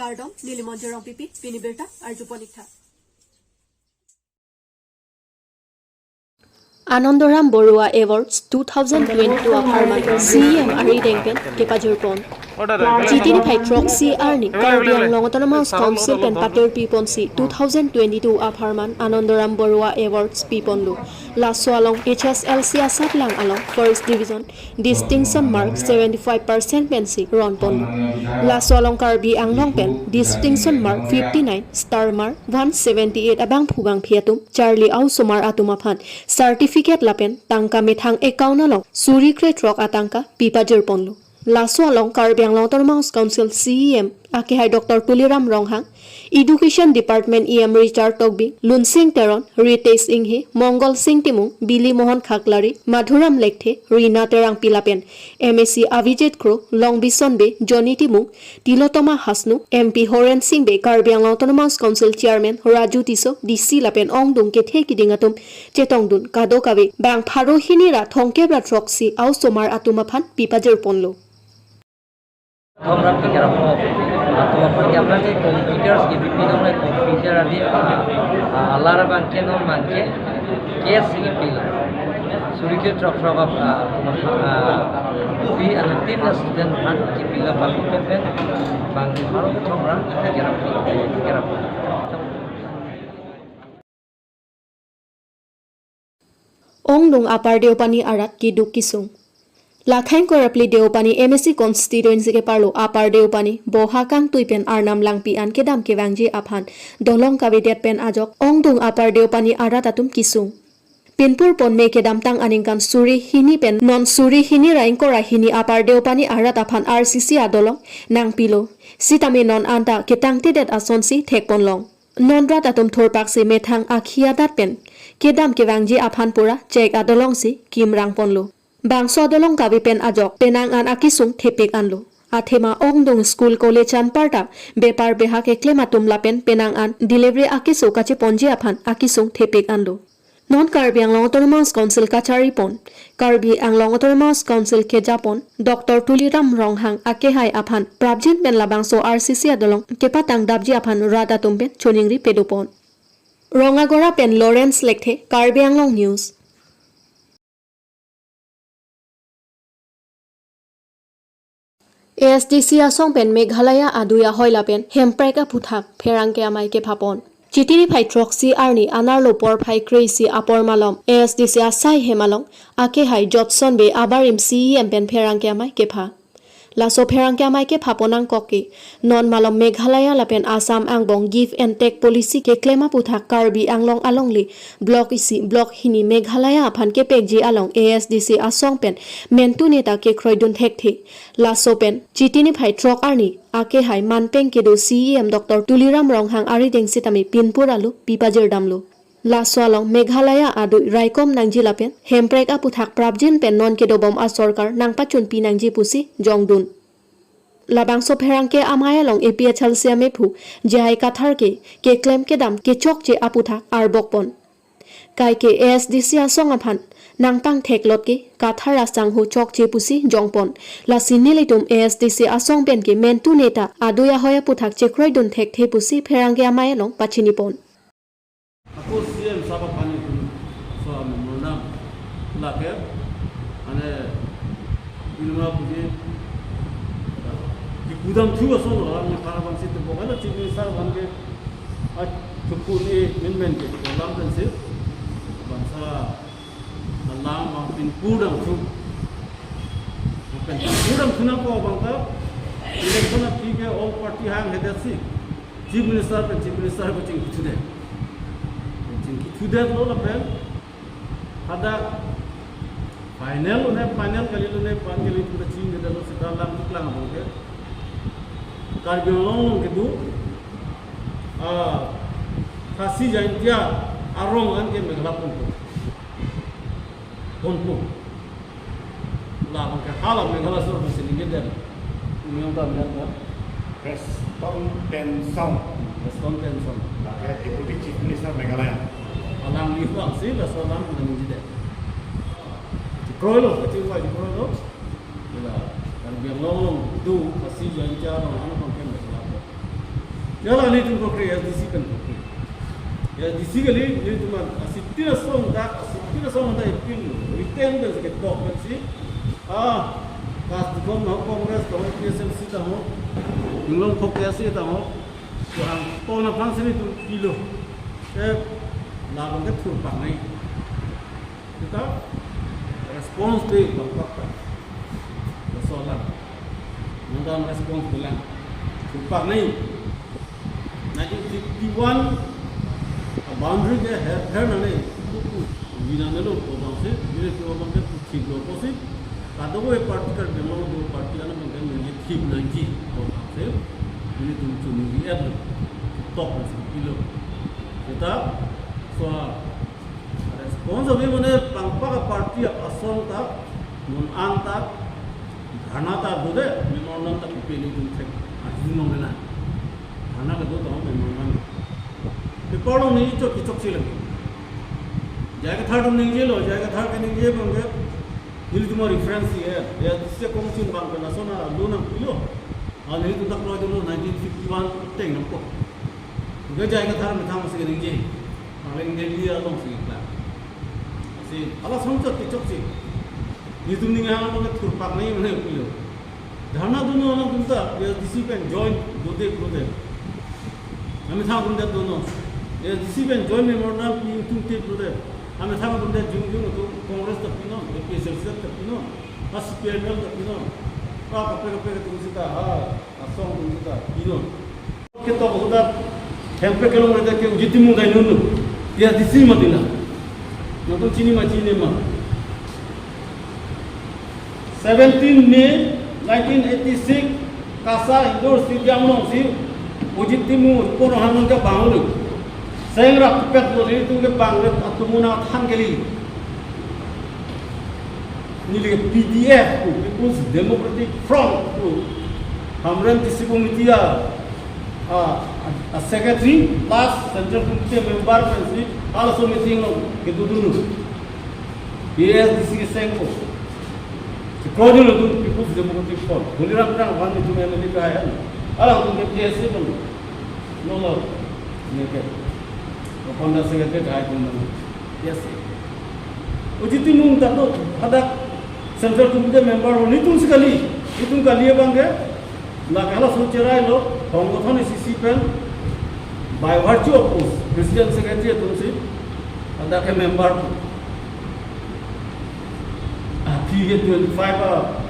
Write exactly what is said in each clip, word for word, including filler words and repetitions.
Kardom, neli Monjir Rongpipi, pini birta arjupon ik tha. Anandoram Baruah Awards two thousand twenty-two apharman C E M arideng pen kepajirpon. Chiti niphai throksi arni Karbi Anglong Autonomous Council pen patirpiponsi two thousand twenty-two apharman Anandoram Baruah Awards piponlo. Laso along H S L C asatlang along first division distinction mark seventy-five percent pensi ronponlo. Laso along Karbi Anglong pen distinction mark fifty-nine, star mark one seventy-eight abangphu bangphi atum charli a-osomar atum aphan certificate lapen tangka methang account along suri krethrok atangka pipajirponlo. Laso along Karbi Anglong Autonomous Council C E M akehai Doctor Tuliram Ronghang, Education Department E M Richard Tokbi, Lunsing Teron, Ritesh Inghe, Mongol Sing Timung, Bili Mohan Khaklari, Madhuram Lekthe, Rina Terangpi lapen M A C Avijit Kro, Longbison Bey, Johnny Timung, Tilottama Hasnu, M P Horen Sing Bey, Karbi Anglong Autonomous Council Chairman Raju Tisso, D C lapen ongdung kethe kiding atum chetongdun kadokave bang pharo hini ra thomkep ra throksi a-osomar atum aphan pipajirponlo. Prothom rat ke kerap ho. Atoma aphan ke aphrang ke computers ke bipi dong le computer adi, ah, alar abang ke non abang ke cash ke pilo. Suri krethrok ap, ah, atoma, ah, pi anu tin na student aphan ke pilo papi pen pen bang ke pharo prothom rat kerap ho. Kerap ho. Ongdung Upper Deopani arat keduk kesung. Lathang Korapli Deopani M A C constituency keparlo Upper Deopani Boha Kangtui pen Arnam Langpi an kedam kevangji aphan dolong kavedet pen ajok ongdung Upper Deopani arat atum kesung. Pinpur pon me kedamtang aningkan suri hini pen non suri hini ra ingkoi ra hini Upper Deopani arat aphan R C C adolong nangpilo. Sitame non anta ketangtedet asonsi thekponlong. Non rat atum thurpaksi methang akhi adat pen kedam kevangji aphan pura chek adolongsi kimrangponlo. Bangso adolong kave pen ajok penang an akesung thepik anlo. Athema ongdung school college anparta bepar beha keklem atum lapen penang an delivery akeso kacheponji aphan akesung thepik anlo. Non Karbi Anglong Autonomous Council kacharipon, Karbi Anglong Autonomous Council kejapon, Doctor Tuliram Ronghang akehai aphan prapjin pen labangso R C C adolong kepatangdapji aphan rat atum pen choningri pedopon. Rongagora pen Lawrence Lekthe, Karbi Anglong News. A S D C asong pen Meghalaya adui ahoi lapen hemprek aphuthak pherangke amei kephapon. Chiti niphai throksi arni anerlo porphai kre-isi apor malom A S D C asai hem along akehai Jotson Bey abarim C E M pen pherangke amei kepha. Laso pherangke amei kephapon angkok ke non malom Meghalaya lapen Assam angbong give and take policy keklem aphuthak Karbi Anglong alongle block isi block hini Meghalaya aphan kepekji along A S D C asong pen mentu neta kekroidun thekthe. Laso pen Chiti niphai throk arni akehai manpeng kedo C E M Doctor Tuliram Ronghang arideng sitame pinpur alu pipajirdamlo. Laso along Meghalaya adui raikom nangji lapen hemprek aphuthak prapjin pen non kedobom asorkar nangpachunpi nangji pusi jongdun. Labangso pherangke amei along A P H L C amephu J I Kathar ke keklem kedam kechokche aphuthak arbokpon. Kaike A S D C asong aphan nangpangtheklot ke Kathar asangho chokche pusi jongpon. Lasi nelitum A S D C asong pen ke mentu neta adui ahoi aphuthak chekroidun thekthe pusi pherangke amei along pachinipon. Ako C M sab aphan itum so memorandum lake ane ilma puji kipudam thu ason lo, ane para bangsi tebok ala Chief Minister aphan ke a chukun e min men ke lam pensi bangsa alam bang pinpudam thu. Pen pinpudam thu nangkok bangta election aphi ke all party hanghedet si Chief Minister pen Chief Minister ko chingkithudet. Chingkithudet lo lapen hadak final lo ne, final kali lo ne, pan kali tu chingkithudet lo seta lam tuklang abang ke. Karbi Anglong along kedo, ah, Khasi Jaintia arong an ke Meghalaya ponpo. Ponpo. Labang ke hala Meghalaya sor masi ningkeden. Umi ong ta men ta. Prestone Tynsong. Prestone Tynsong. Lake Deputy Chief Minister Meghalaya. Alangli huang si laso alam nangji det. Chikroi lo, kachingvai chikroi lo. Ila, Karbi Anglong along do, Khasi Jaintia along, ano pangkem Meghalaya. Jala nelitum kokri, ASDC pen kokri. ASDC kali, nelitum an, asitin asong dak, asitin asong dak appeal, written pen si ketok pen si. Ah, kas dikom na ho, Congress ta ho, APHLC ta ho, Inglong Phok ASA ta ho, so ang ton aphan si nelitum pilo. Eh, labang ke thurpak nai. Kita response de bangkok ta. Soalan. Nonton response bilang. Thurpak nai. Nineteen fifty-one, a boundary ke her, her nane. Kuku. Bina nelo ko bang se, bina ko bang ke thik lo ko si. Kado ko party ka demo do party ana bang ke nene thik nai ji ko bang se. Bina tum chuni di er lo. Tok lo si pilo. Kita, so, response abi mane pangpak party asong ta, non an ta, dharna ta dode, memorandum ta pipe nelitum thek, ajin nong nela. Dharna kedo ta memorandum. Paper along neli chok chok si lagi. Jai Kathar atum ningjelo, Jai Kathar ke ningje bang ke, nelitum reference si eh, ya, sisi kong chin bang ke lason a lo nangpilo. Ah, nelitum ta kroi dolo nineteen fifty-one teng nangpo. Ga Jai Kathar methang si ningje. Paling Delhi along si kla. Si, ala songchot kechok si. Nelitum ning hang along thurpak nai mane pilo. Dharna dunnon alangtum ta, ASDC pen join dode dode. Amethang atum det dunnon. ASDC pen join memorandum pi tum tip dode. Amethang atum det jongjong atum Congress ta pinon, APHLC ta pinon, a CPIML ta pinon. A kaprek kaprek atum sita, a asong atum sita pinon. Ketok ahut ta, Hemprek kelongledet ke Ujit Timung dai nunu. ASDC mati la. Nangtum chini ma chini ma. Seventeen May nineteen eighty-six, Kasa Indoor Stadium along si Ujit Timung kono hanun ke bang lo. Seng rap pet lo nelitum ke bang le atum muna than kali. Neli PDF pu, People's Democratic Front pu, Hamren District Committee a, a, a secretary plus Central Committee member pensi halaso meeting along kedodunlo. ASDC keseng ko. Si kroi dunlo tu People's Democratic Front. Tuliram Terang aphan nelitum MLA kahai an. Alangtum ke PSA pon. Nolo. Neke. Founder secretary kahai pon. Yes. Ujit Timung ta do hadak Central Committee member nelitum si kali, nelitum kali abang ke, la kehalaso cherai lo, Hongkothon ACC pen, by virtue of post, President Secretary atum si, hadak ke member. Aphi ke twenty-five a,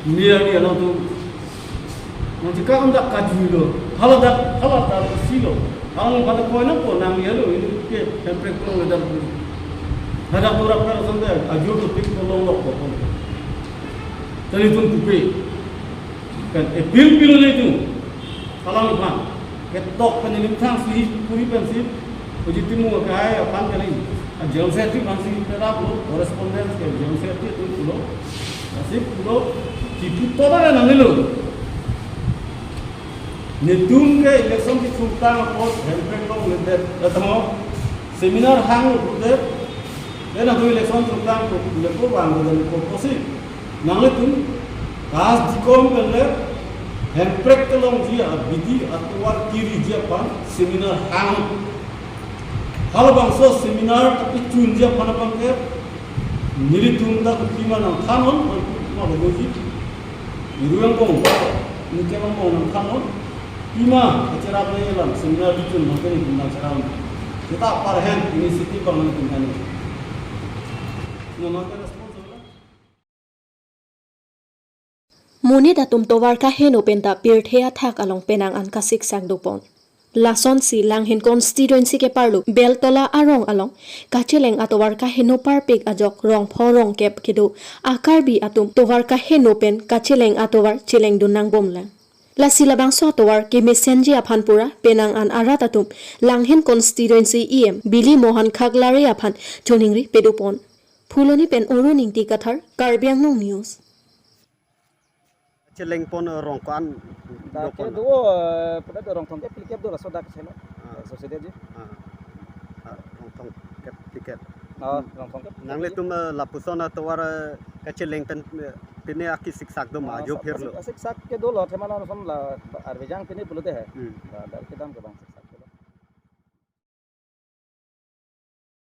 nearly alangtum Nangji ka-un dak kajui lo. Hala dak, hala dak isi lo. Hala pada koi nangpo nang ya lo, ini ke Hemprek kelongledet. Hadak tora per sande, ajur tu pik ko long lok ko. Tadi tun kupe. Kan appeal pilo nelitum. Halabangso aphan. Ketok pen nelitum thang si, puri pen si. Ujit Timung kahai aphan kali. A General Secretary aphan si kerap lo, correspondence ke General Secretary atum pulo. Lasi pulo, kipu toda na nanglo. Netum ke election kechungtang apot Hemprek kelongledet, eh, tamo, seminar hang lo pulote, eh, nangtum election chungtang lo pulote ko bang lo ko pusi. Nanglitum, kas dikom pen le, Hemprek kelongji abidi atovar kiriji aphan seminar hang. Halabangso seminar tapi chunji aphan abang ke, nelitum ta kopi ma nangthannon, ma logoji. Iru angbong, nike angbong nangthannon. Pima, kacherap nangji alam, seminar bichun, mangke nelitum nangcherap. Kita apar hen, initiative abang nelitum hen. Nonke response. Monit atum tovar kaheno penta pirthe athak along penang an kasik sang dopon. Lasonsi Langhin constituency keparlo Beltola arong along kacheleng atovar kaheno parpik ajok rongpho rongkep kedo a-Karbi atum tovar kaheno pen kacheleng atovar chelengdun nangbomlang. Lasi labangso atovar kemesenji aphan pura penang an arat atum Langhin constituency E M Bili Mohan Khaklare aphan choningri pedopon. Phuloni pen Arun Ingti Kathar, Karbi Anglong News. Chelengpon rong ko-an. Dak ke dokpon do, eh, pada do rong thong ke phlikep do laso dak selo. Ah. So sede ji. Ah. Ah, rong thong kep phlikep. Oh, Rongthong ke. Nanglitum, eh, lapuson atovar, eh, kacheleng pen, eh, pine akisiksak do ma, ah, jo sa-, phirlo. Siksak ke dolo, athema non son la Arbijang pine pulote he. Hmm. La, la kedam ke bang siksak.